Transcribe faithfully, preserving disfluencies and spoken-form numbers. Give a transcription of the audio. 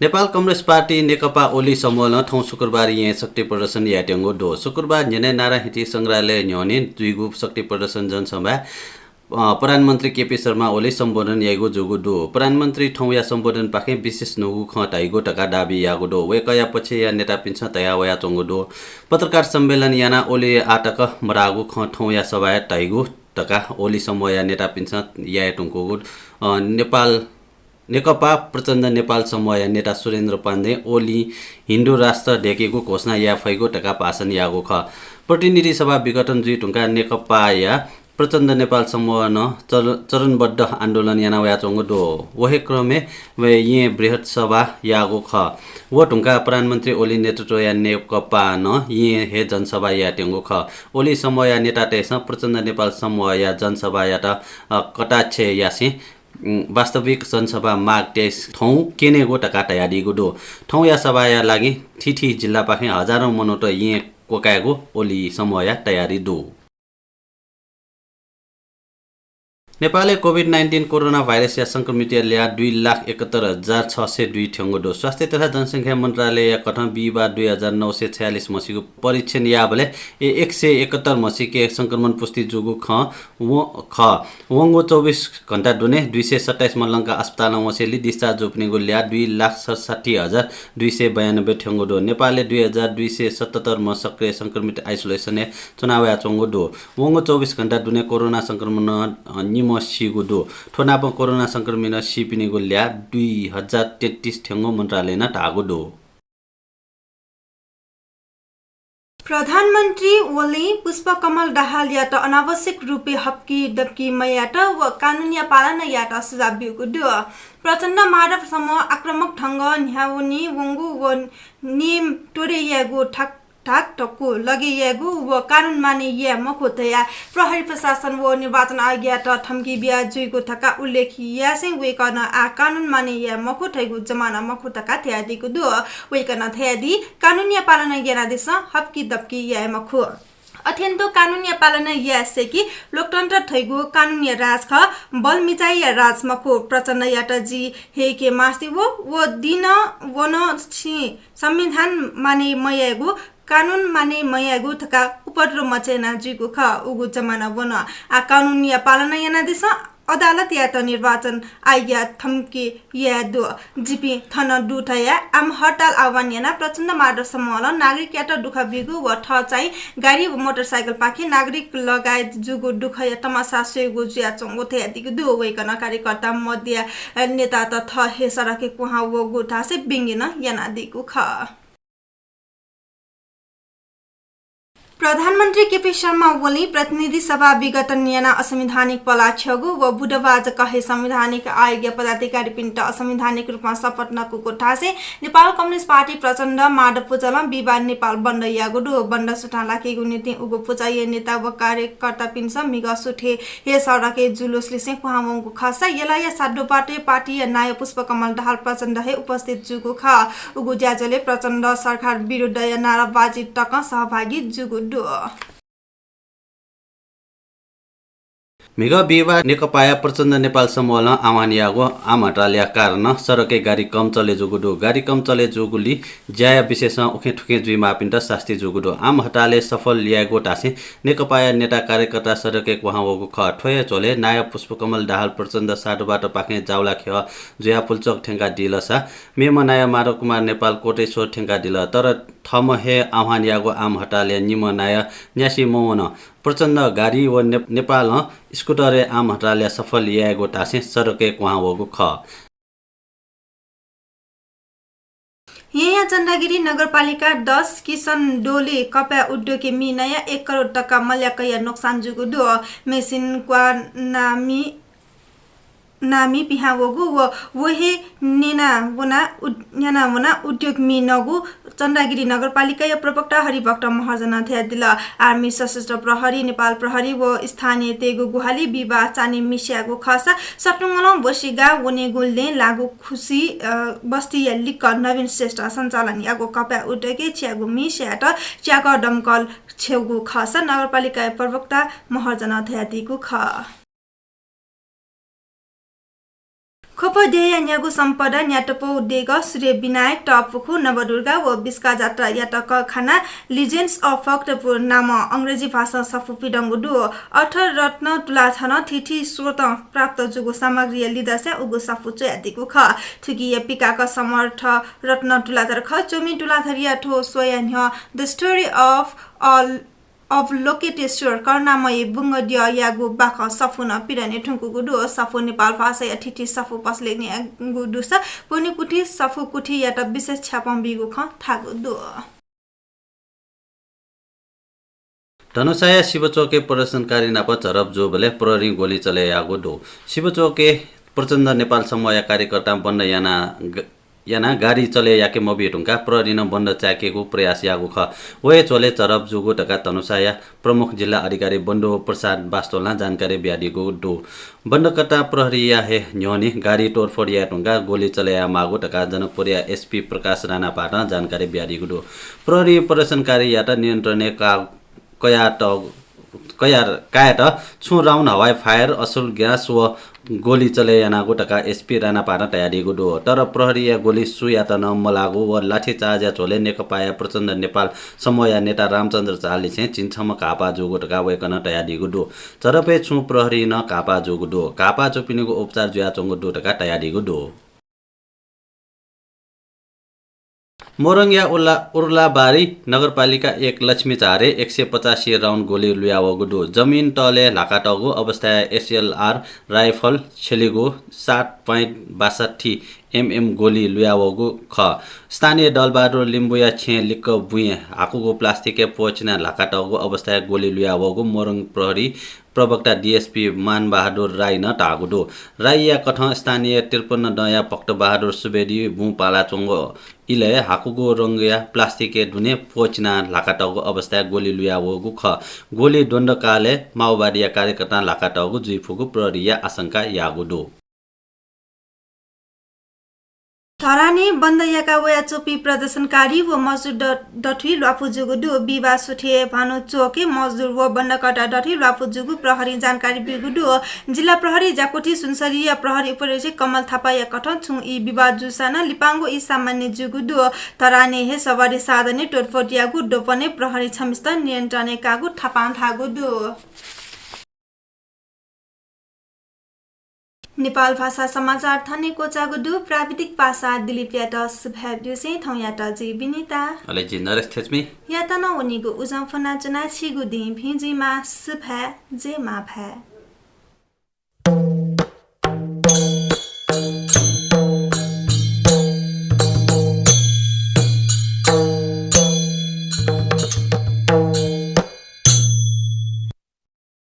Nepal communist party Nekapa ओली समूहं थौं शुक्रबार येँय् शक्ति प्रदर्शन यायेत्यंगु दु। शुक्रबार न्ह्यःने नारायणहिटी संग्रहालय न्ह्यःने जुइगु शक्ति प्रदर्शन जनसभाय्, अ, प्रधानमन्त्री केपी शर्मा ओली सम्बोधन याइगु जूगु दु। प्रधानमन्त्री थौंया सम्बोधनपाखें विशेष न्हूगु खँ धाइगु धकाः दाबी याःगु दु। वय्कःया पक्षया नेतापिन्सं तयावयाच्वंगु दु। पत्रकार सम्मेलन यानाः ओलीं आःतक मधाःगु खँ थौंया सभाय् धाइगु धकाः ओली समूहया नेतापिन्सं याये धुंकूगु, अ, नेपाल नेकपा प्रचण्ड नेपाल समूहया नेता सुरेन्द्र पाण्डें ओलीं हिन्दू राष्ट्र दयेकेगु घोषणा याये फइगु धकाः भाषण याःगु खः। प्रतिनिधि सभा विघटन जुइ धुंकाः नेकपाया प्रचण्ड नेपाल समूहं चर-, चरणबद्ध आन्दोलन याना वयाच्वंगु दु। व हे क्रमय् व येँय् बृहत् सभा याःगु खः। व धुंकाः प्रधानमन्त्री ओली नेतृत्वया नेकपां येँय् हे जनसभा यायेत्यंगु खः। ओली समूहया नेतातय्सं प्रचण्ड नेपाल समूहया जनसभायात, अ, कटाक्ष यासें उम्, वास्तविक जनसभा माघ तेइस थौं क्यनेगु धकाः धयादीगु दु। थौंया सभाया लागि थीथी जिल्लापाखें हजारौं मनूत येँ क्वकायेगु ओली समूहया तयारी दु। नेपालय् COVID nineteen कोरोना भाइरसया संक्रमितया ल्याः दुई लाख एकहत्तर हजार छ सय दुई थ्यंगु दु। स्वास्थ्य तथा जनसंख्या मन्त्रालयया कथं बिहिबार दुई हजार नौ सय छयालिस म्हसीगु परीक्षण याःबलय् ए-, एक सय एकहत्तर म्हसीके संक्रमण पुष्टि जूगु खँ व-, खः। वंगु चौबिस घण्टा दुने दुई सय सत्ताइस म्ह लंका अस्पतालं वसेंलि discharge जूपिनिगु ल्याः दुई लाख सतसट्ठी हजार दुई सय बयानब्बे थ्यंगु दु। नेपालय् दुई हजार दुई सय सतहत्तर म्ह सक्रिय संक्रमित isolation-य् च्वना वयाच्वंगु दु। वंगु चौबिस घण्टा दुने कोरोना संक्रमणं, अ, निम्ह सीगु दु। थ्व नापं कोरोना संक्रमित सीपिनिगु ल्याः दुई हजार तेत्तिस थ्यंगु मन्त्रालयनं धाःगु दु। प्रधानमन्त्री ओलीं पुष्पकमल दाहालयात अनावश्यक रूपय् हप्की दप्की मयायेत व कानूनया पालना यायेत सुझाव ब्यूगु दु। प्रचण्ड माधव समूह आक्रामक ढंगं न्ह्यावनी वंगु व नियम तोडे यायेगु, धाक धाक धक्कु लगे यायेगु व कानून माने याये मखु धयाः प्रहरी प्रशासन व निर्वाचन आयोगयात धम्की बिया जुइगु धकाः उल्लेख यासें वय्कलं आः कानून माने याये मखु धइगु जमाना मखु धकाः धयादीगु दु। वय्कलं धयादी, कानूनया पालना यानादिसँ, हप्की दप्की याये मखु। अथें तुं कानूनया पालना याये सय्की। लोकतन्त्र धइगु कानूनया राज खः, बलमिचाइया राज मखु। प्रचण्डयात जिं हय्के मास्ति वः, व दिं नं व नं छिं संविधान माने मयायेगु, कानून माने मयायेगु धकाः उपद्रव मचायेना जुइगु खः। उगु जमाना वन। आः कानूनया पालना यानादिसँ। अदालतयात निर्वाचन आयोगया धम्की याये दु। जिपिं थन दु धयाः आमहड्ताल आह्वान यानाः प्रचण्ड माधव समूहलं नागरिकयात दुःख बीगु व थः चाहिँ गाडी व मोटरसाइकलपाखें नागरिक लगायत जूगु दुःखया तमासा स्वयेगु जुयाच्वंगु धयादीगु दु। वय्कलं कार्यकर्ता मद्या नेतात थः हे सडकय् क्वहां वःगु धासें व्यंग्य नं यानादीगु खः। प्रधानमन्त्री केपी शर्मा ओलीं प्रतिनिधि सभा विघटन यानाः असंवैधानिक पलाः छ्यःगु व बुधबार जक हे संवैधानिक आयोगया पदाधिकारीपिन्त असंवैधानिक रूपमा शपथ नकूगु धासें नेपाल कम्युनिस्ट पार्टी प्रचण्ड माधव पुचलं बिहिबार नेपाल बन्द याःगु दु। बन्द सुथां लाकेगु निंतिं उगु पुचःया नेता व कार्यकर्तापिन्सं म्हिगः सुथय् हे सडकय् जुलुस लिसें क्वहां वंगु खःसा यलया साधुपाटय् पार्टीया नायः पुष्पकमल दाहाल प्रचण्ड हे उपस्थित जूगु खः। उगु ज्याझ्वलय् प्रचण्ड सरकार विरुद्धया नाराबाजी तकं सहभागी जूगु दु। म्हिगः बिहिबार नेकपाया प्रचण्ड नेपाल समूहलं आह्वान याःगु आमहड्तालया कारणं सडकय् गाडी कम चले जूगु दु। गाडी कम चले जूगुलिं ज्याया विषयसं उखें थुखें जुइमाःपिन्त सास्ती जूगु दु। आमहड्तालय् सफल यायेगु धासें नेकपाया नेता कार्यकर्ता सडकय् क्वहां वःगु खः। थ्व हे झ्वलय् नायः पुष्पकमल दाहाल प्रचण्ड साधुपाटपाखें जावलाख्यः जुयाः पुल्चोक थ्यंकादिलसा मेम्ह नायः माधव कुमार नेपाल कोटेश्वर थ्यंकादिल। तर थःम्हं हे आह्वान याःगु आमहड्तालय् निम्ह नायः न्यासि मवन। प्रचण्ड गाडी व ने-, नेपालं स्कुटरय् आमहड्तालय् सफल यायेगु धासें सडकय् क्वहां वःगु खः। येँया चण्डागिरी नगरपालिका दस किसनडोली कपाय् उद्योगय् मि नयाः एक करोड तका मल्याकया नोक्सान जूगु दु। मेसिन क्वानामि नामि पिहां वःगु व व हे न्यना वना उद-, न्यना वना उद्योग मि नःगु चण्डागिरी नगरपालिकाया प्रवक्ता हरिभक्त महर्जनं धयादिल। आर्मी, सशस्त्र प्रहरी, नेपाल प्रहरी व स्थानीयतय्गु ग्वाहालि बिहिबार चान्हय् मि स्याःगु खःसा सतुंगलं वसिगा वनेगु लँय् लाःगु खुसी, अ, बस्तीया लिक्क नवीन श्रेष्ठ सञ्चालन याःगु कपाय् उद्योगय् च्याःगु मि स्यायेत च्यागः दमकल छ्यःगु खःसा नगरपालिकाया प्रवक्ता महर्जनं धयादीगु खः। ख्वप देय्‌या न्यागू सम्पदा न्यातपौ देगः, सूर्य विनायक, तःपुखू, नवदुर्गा व बिस्का जात्रायात कःखाना Legends of भक्तपुर नामं अंग्रेजी भाषां सफू पिदंगु दु। अथ रत्न तुलाधरं थीथी स्रोतं प्राप्त जूगु सामग्रीया लिधंसां उगु सफू च्वयादीगु खः। थुकिया पिकाक समर्थ रत्न तुलाधर खः। च्वमि तुलाधरया थ्व स्वया न्ह्यः The Story of a of लोकेटेश्वर करुणामयी बुंगद्यःयागु बाखं सफू नं पिदने धुंकूगु दु। सफू नेपाल भाषाया थीथी सफू पसलय् न्यायेगु दुसा पुनिकुथि सफू कुथियात विशेष छ्यापं बीगु खँ धाःगु दु। धनुषाया शिवचोकय् प्रदर्शनकारी नाप झरप जूबलय् प्रहरीं गोली चले याःगु दु। शिवचोकय् प्रचण्ड नेपाल समूहया कार्यकर्तां बन्द याना ग-, यानाः गाडी चले याके मबी धुंकाः प्रहरीनं बन्द चाय्‌केगु प्रयास याःगु खः। व हे झ्वलय् झरप जूगु धकाः धनुषाया प्रमुख जिल्ला अधिकारी बन्धु प्रसाद वास्तोलं जानकारी बियादीगु दु। बन्दकर्तां प्रहरीया हे न्ह्यःने गाडी तोडफोड याये धुंकाः गोली चले याये माःगु धकाः जनकपुरया एसपी प्रकाश राणापाटं जानकारी बियादीगु दु। प्रहरीं प्रदर्शनकारीयात नियन्त्रणय् का-, कयात-, कयार-, कायेत छुं राउन्ड हवाई फायर, असल ग्यास व गोली चले यानागु धकाः एसपी राणापाटं धयादीगु दु। तर प्रहरीया गोली सुयात नं मलाःगु व लाठीचार्जया झ्वलय् नेकपाया प्रचण्ड नेपाल समूहया नेता रामचन्द्र झालिसें झिंछम्ह घाःपाः जूगु धकाः वय्‌कलं धयादीगु दु। झरपय् छुं प्रहरीं नं घाःपाः जूगु दु। घाःपाः जूपिनिगु उपचार जुयाच्वंगु दु धकाः धयादीगु दु। मोरङया उर्ला-, उर्लाबारी नगरपालिका एक लक्ष्मी झारय् एक सय पचासी राउन्ड गोली लुयावःगु दु। जमिन तलय् ल्हाकातःगु अवस्थाय् एसएलआर राइफल छ्यलीगु सात point बासठी एमएम गोली लुयावःगु खः। स्थानीय दलबहादुर लिम्बुया छेँय् लिक्क बुँइ हाकूगु प्लास्टिकय् प्वःचिनाः ल्हाकातःगु अवस्थाय् गोली लुयावःगु मोरङ प्रहरी प्रवक्ता डिएसपी मानबहादुर राईनं धाःगु दु। राईया कथं स्थानीय त्रिपन्न दँया भक्तबहादुर सुवेदी बुँ पालाच्वंगु इलय् हाकूगु रंगया प्लास्टिकया दुने प्वःचिनाः ल्हाकातःगु अवस्थाय् गोली लुयावःगु खः। गोली द्वन्द्वकालय् माओवादीया कार्यकर्तां ल्हाकातःगु जुइफुगु प्रहरीया आशंका याःगु दु। धरानय् बन्द याका वयाच्वंपिं प्रदर्शनकारी व मजदुर द-, दथुइ ल्वापु जूगु दु। बिहिबार सुथय् भानु चोकय् मजदुर व बन्दकर्ता दथुइ ल्वापु जूगु प्रहरीं जानकारी ब्यूगु दु। जिल्ला प्रहरी ज्याकुथि सुनसरीया प्रहरी उपरीक्षक कमल थापाया कथं छुं ई विवाद जूसां नं लिपांगु ई सामान्य जूगु दु। धरानय् हे सवारी साधनय् तोडफोड याःगु द्वपनय् प्रहरीं छम्हसित नियन्त्रणय् काःगु थापां धाःगु दु। नेपाल भाषा समाचार थन हे क्वचाःगु दु। प्राविधिक पासा दिलीपयात सुभाय् ब्यूसें थौंयात जि विनिता। अले जि नरेश थेच्मी। यात नं वनीगु उजं फ्वनाच्वना। छिगु दिं भिं जुइमा। सुभाय्, जय मांभाय्।